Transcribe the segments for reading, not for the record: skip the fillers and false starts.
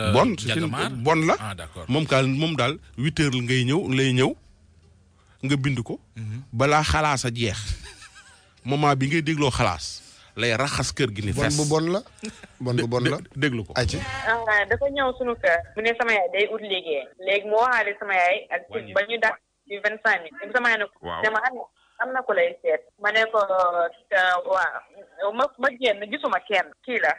bon bon la moom daal 8h lay ñëw nga bind ko balaa xalaas a jeex moment bi ngay dégloo xalaas lay raxas kër gi ni fes bon bu bon la déglu ko dafa ñëw sunu kër mu ne sama yaay day ut liggéey léegi mu waxaale sama yaay ak ba ñu dàq ci 25 000 sama yaay ne ko dama am na ko lay seet ma ne ko waaw ma génn gisuma kenn kii la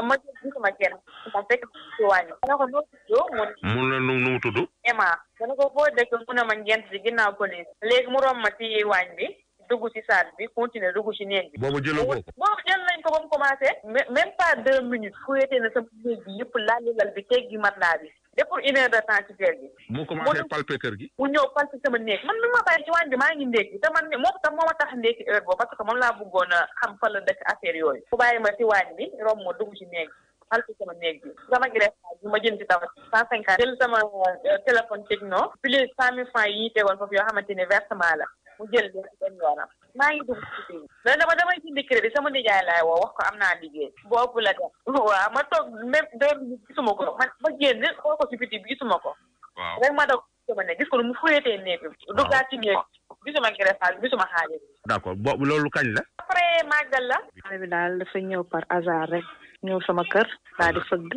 ma gisuma kenn ma fekk ci wàññi ma ne ko noo tudd mun la nu mu tudd Emma ma ne ko foo dëkk mu ne ma ngent ci ginnaaw police léegi mu romb ma ci waañ bi dugg ci salle bi continuer dugg ci néeg bi boobu jëloo ko boobu jël nañ ko ba mu commencé même pas 2 minutes fuyete na sama néeg bi yëpp lal bi teggi matelas bi de pour 1 heure de temps ci kër gi mu commencé palper kër gi mu ñëw palper sama néeg man mi ma bàyyi ci waañ bi maa ngi ndékki te man moom tam moo ma tax ndékki heure boobu parce que moom laa bëggoon a xam fa la dëkk affaire yooyu mu bàyyi ma ci waañ bi romb ma dugg ci néeg palper sama néeg bi sama greffage bi ma jënd ci taw 150 jël sama téléphone Tecno plus 100 000 francs yi teewoon foofu yoo xamante ne versement la mu jël bi benn yoonam maa ngi dugg ci biir mais dama damay jëndi crédit sama nijaay laay woo wax ko am naa liggéey boobu la def waaw ma toog même 2 minutes gisuma ko ma génn xool ko ci biti bi gisuma ko rek ma doog sama ne gis ko mu fuyetee néeg bi duggaat ci néeg gisuma greffage gisuma xaalis d'accord boobu loolu kañ la après màggal la xale bi daal dafa ñëw par hasard rek ñëw sama kër daal di fëgg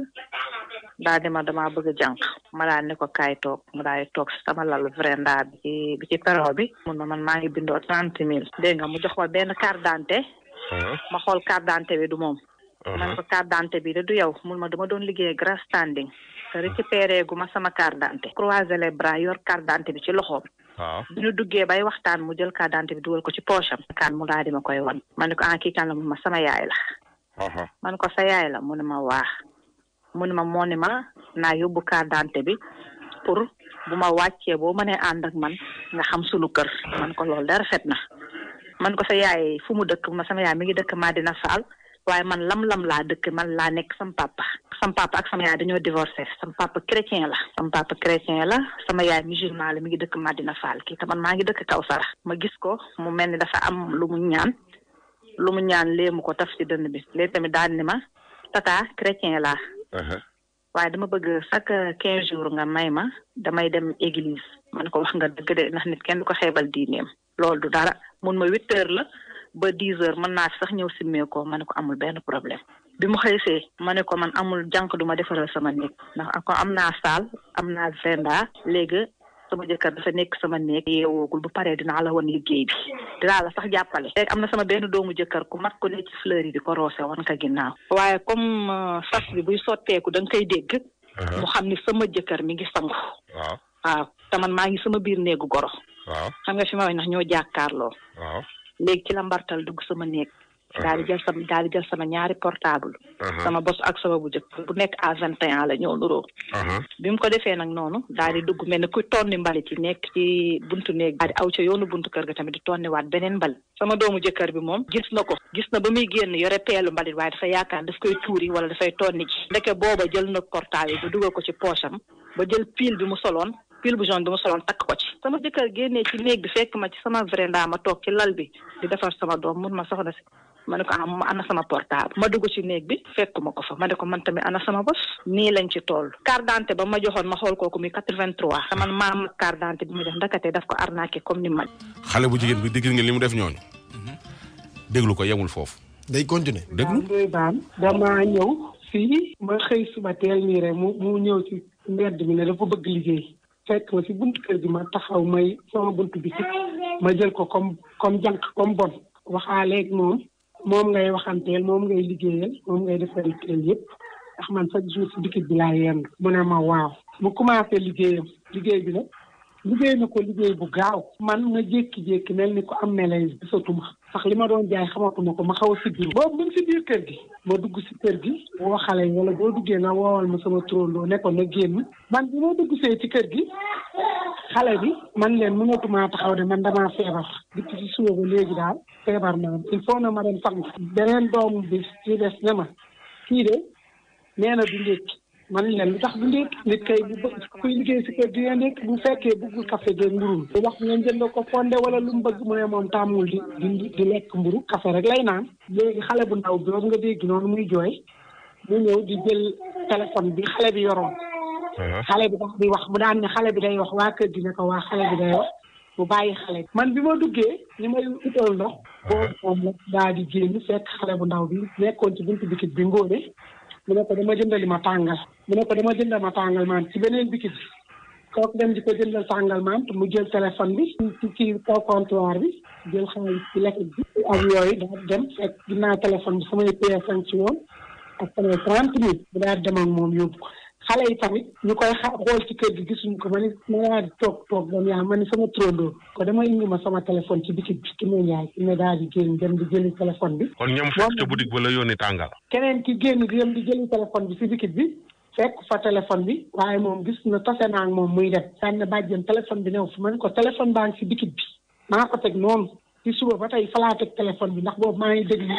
daal di ma damaa bëgg a jànq ma daal ne ko kaay toog mu daal di toog sama lalu véranda bi ci perron bi mun ma man maa ngi bindoo 30 000 dégg nga mu jox ma benn carte d'identité ma xool carte d'identité bi du moom man ko carte d'identité bi de du yow mun ma dama doon liggéey grand standing te récupéré gu ma sama carte d'identité croiser les bras yor carte d'identité bi ci loxoom bi ñu duggee bay waxtaan mu jël carte d'identité bi dugal ko ci poche am kaan mu daal di ma koy wan ma ne ko kii kan la mun ma sama yaay la man ko sa yaay la mu ne ma waax mu ne ma moo ne ma naa yóbbu carte d'identité bi pour bu ma wàccee boo mënee ànd ak man nga xam sunu kër man ko loolu dara rafet na man ko sa yaay fu mu dëkk ma sama yaay mi ngi dëkk Madina Fall waaye man lam laa dëkk man laa nekk sama papa ak sama yaay dañoo divorcé sama papa chrétien la sama yaay musulman la mi ngi dëkk Madina Fall kii te man maa ngi dëkk Kawsara ma gis ko mu mel ni dafa am lu mu ñaan léemu ko taf ci dënn bi léegi tamit daal ni ma tata chrétien laa waaye dama bëgg chaque 15 jours nga may ma damay dem église man ko wax nga dëgg de ndax nit kenn du ko xeebal diineem loolu du dara mun ma 8 heures la ba 10 heures mën naa sax ñëw simmee ko ma ne ko amul benn problème bi mu xëysee ma ne ko man amul jànk du ma defaral sama néeg ndax encore am naa salle am naa véranda léegi sama jëkkër dafa nekk sama néeg yeewoogul bu paree dinaa la wan liggéey bi dinaa la sax jàppale léegi am na sama benn doomu jëkkër ku mat ko ne ci fleur yi di ko roose wan ka ginnaaw waaye comme sas bi buy sotteeku da nga koy dégg mu xam ni sama jëkkër mi ngi sangu waaw te man maa ngi sama biir néegu goro xam nga fi ma wax ndax ñoo jàkkaarloo léegi ci la mbartal dugg sama néeg daal di jël sama ñaari portable sama bos ak sama bu jëkk bu nekk à 21 la ñëw nuroo bi mu ko defee nag noonu daal di dugg mel ne kuy tonni mbalit yi nekk ci buntu néeg daal di aw ca yoonu buntu kër ga tamit di tonni waat beneen mbalit sama doomu jëkkër bi moom gis na ba muy génn yore peelu mbalit waaye dafa yaakaar daf koy tuuri wala dafay tonni ji ndeke booba jël na portable bi dugal ko ci poche am ba jël pile bi mu soloon pile bu jaune bi mu soloon takk ko ci sama jëkkër génnee ci néeg bi fekk ma ci sama véranda ma toog ci lal bi di defar sama doom mun ma soxna si ma ne ko ana sama portable ma dugg ci néeg bi fekkuma ko fa ma ne ko man tamit ana sama bos nii lañ ci toll carte d'identité ba ma joxoon ma xool kooku muy 83 te man maam carte d'identité bi mu def ndakate daf ko arnaqué comme ni ma xale bu jigéen bi dégg nga li mu def ñooñu déglu ko yemul foofu day continuer déglu doy baan damaa ñëw fii ma xëy suba teel nii rek mu ñëw ci mbedd mi ne dafa bëgg liggéey fekk ma ci buntu kër gi ma taxaw may sama buntu bi ci ma jël ko comme jànq comme bon waxaaleeg moom ngay waxanteel moom ngay liggéeyal moom ngay defal yëpp ndax man chaque jour si dikit bi laa yenn mu ne ma waaw mu commencé liggéey bi nag liggéey na ko liggéey bu gaaw man nga jékki-jékki mel ni ko am melaise gisatuma sax li ma doon jaay xamatuma ko ma xaw a si biir boobu mu ngi si biir kër gi ma dugg si kër gi woo xale yi wala boo duggee nga woowal ma sama turandoo ne ko na génn man bi ma dugg see ci kër gi xale bi man leen mënatumaa taxaw de man damaa feebar depuis ci suba ba léegi daal feebar naa il faut na ma dem fang beneen doomu bi ci des ne ma kii de nee na du ndékki man leen lu tax du ndékki nit kay bu kuy liggéey si kër gi ndékki bu fekkee bëggul café de mburu bu wax ngeen jënd ko fonde wala lu mu bëgg mu ne moom tàmmul di lekk mburu café rek lay naan léegi xale bu ndaw bi nga dégg noonu muy jooy mu ñëw di jël téléphone bi xale bi yoroon. xale bi daal di wax mu daan ne xale bi day wax waa kër gi ne ko waa xale bi day wax mu bàyyi xale bi. man bi ma duggee ni may utal ndox. boobu moom la daal di génn fekk xale bu ndaw bi nekkoon ci buntu bikit bi ngóone mu ne ko dama jëndali ma tàngal mu ne ko dama jëndal ma tàngal maan ci beneen bikit bi kooku dem di ko jëndal tàngal maan mu jël téléphone bi ci kaw comptoir bi jël xaalis ci lekk bi ak yooyu daal dem fekk ginnaaw téléphone bi samay PS ci woon ak samay 30 000 bu daal dem ak moom yóbbu ko xale yi tamit ñu koy xool ci kër gi gisuñu ko ma daal di toog doon yaa ma ni sama trondoo ko dama indi ma sama téléphone ci bikit bi ki may yaay ki ne daal di génn dem di jëli téléphone bi. kon ñoom fekk ca boutique ba la yónni tàngal. keneen ki génn di dem di jëli téléphone bi ci bikit bi fekk fa téléphone bi waaye moom gis na tase naa ak moom muy def sànni na bàjjen téléphone bi new fi ma ne ko téléphone baa ngi ci bikit bi maa ko teg noonu ci suba ba tey fa laa teg téléphone bi ndax boobu maa ngi déglu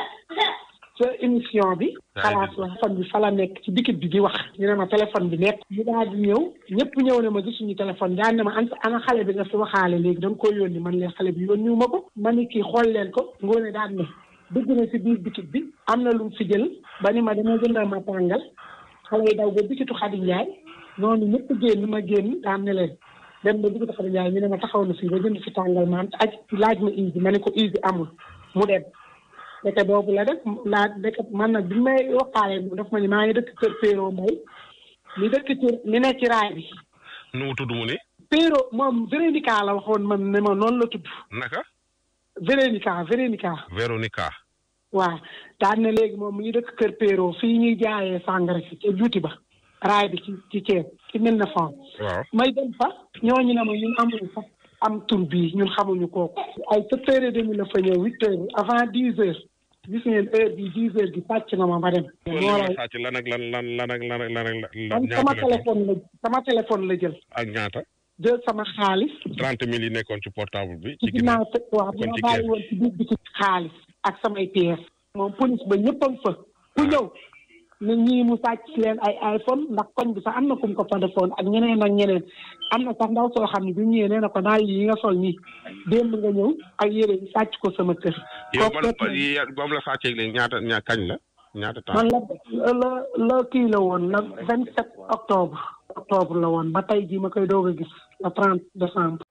sa émission bi xalaat la téléphone bi fa la nekk ci bikit bi di wax ñu ne ma téléphone bi nekk ñu daal di ñëw ñëpp ñëw ne ma gisuñu téléphone daan ne ma ana xale bi nga fi waxaale léegi da nga ko yónni man leen xale bi yónniwu ma ko ma ni kii xool leen ko ngoone daan ne dugg na si biir bikit bi am na lu mu fi jël ba ni ma dama jëndal ma tàngal xale yi daw ba bikitu Xadi Njaay noonu ñëpp génn ma génn daan ne leen dem ba bikitu Xadi Njaay ñu ne ma taxaw na fii ba jënd fi tàngal ma aj laaj ma indi ma ne ko indi amul mu dem dëkk boobu la def laa dëkk man nag bi may waxaale mu daf ma ni maa ngi dëkk kër Péro Mbay mi dëkk ci mi ne ci raay bi. nu mu tudd mu ni. Péro moom Véronica la waxoon man ne ma noonu la tudd. naka. Véronica. waaw daan na léegi moom mu ngi dëkk kër Péro fii ñuy jaayee sàngara si ca juuti ba raay bi ci Thiès ci mel na fond. waaw may dem fa ñooñu ne ma ñun amuñu sax am tur bii ñun xamuñu kooku. ay 7h30 la fa ñëw 8h avant 10h. gis ngeen heure bi 10h gi sàcc na ma dem. moo lay sàcc lan ak lan sama téléphone la jël. ak ñaata. jël sama xaalis. 30 000 yi nekkoon ci portable bi. ci ginnaaw waaw bi ma bàyyi woon ci biir bi ci xaalis ak samay pièces. moom police ba ñëpp a fa ku ñëw ne ñii mu sàcc leen ay iPhone ndax koñ bi sax am na kum ko fa defoon ak ñeneen am na sax ndaw soo xam ne bi mu ñëwee nee na ko daal yi nga sol nii démb nga ñëw ak yére yi sàcc ko sama kër. yow moom la sàccee léegi ñaata kañ la ñaata temps. man la kii la woon la 27 octobre la woon ba tey jii ma koy doog a gis le 30 décembre.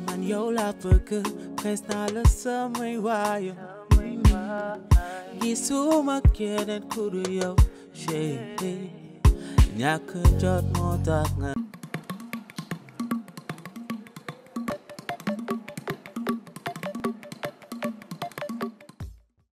man yow laa bëgg xees naa la samay waayo gisuma keneen ku dul yow chéri ñàkk jot moo tax nga